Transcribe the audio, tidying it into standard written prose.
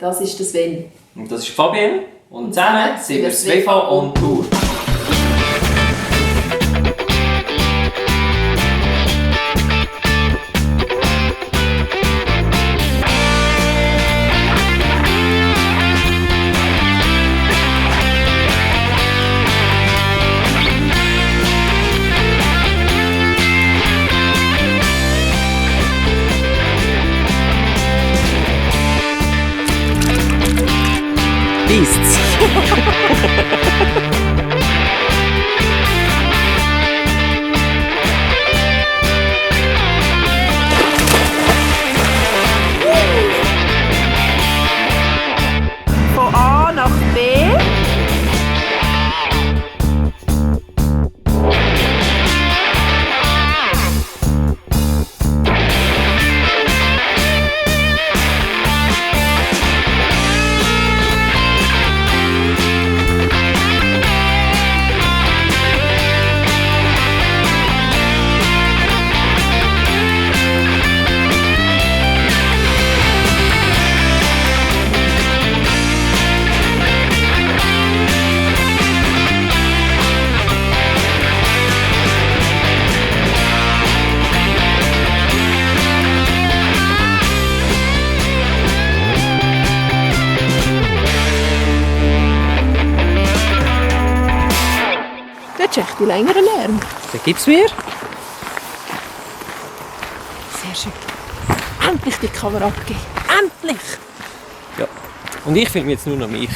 Das ist der Sven. Und das ist Fabienne. Und zusammen sind wir das WV on Tour. Beasts. Von A nach B. Das ist echt die längere Lärm. Den gib's mir. Sehr schön. Endlich die Kamera abgeben. Endlich! Ja. Und ich filme jetzt nur noch mich.